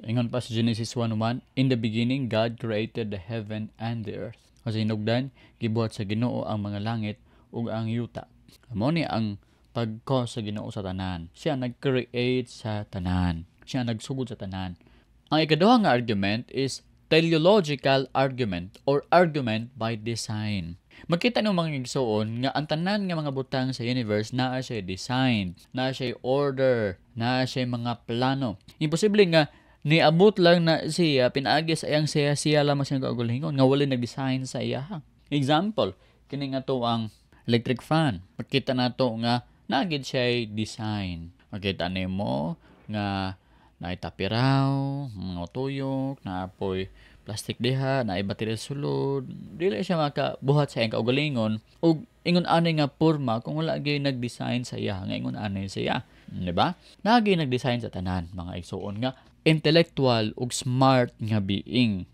Ingon pa sa Genesis 1:1, "In the beginning, God created the heaven and the earth." Sa hinugdan, gibuhat sa Ginoo ang mga langit ug ang yuta. Mao ni ang pag-cause sa Ginoo sa tanan. Siya nag-create sa tanan. Siya nagsugod sa tanan. Ang ikaduha nga argument is teleological argument or argument by design. Makita nimo, mga igsuon, nga ang tanan nga mga butang sa universe naa siya design, naa siya order, naa siya mga plano. Imposible nga niabot lang na siya pinaagi sa iyang siya siya lamang siyang kaugalingon nga wala nag-design sa iya. Example, kini nga to ang electric fan. Makita nato nga naa gid siya design. Makita nimo nga naay tapiraw, mga tuyok, naa poy plastic diha, naay baterya sa sulod. Dili siya makabuhat sa iyang kaugalingon ug ingon ani nga porma kung wala gyud nag-design sa iya nga ingon ani siya. Di ba? Naa gyud nag-design sa tanan, mga igsuon, nga intellectual ug smart nga being.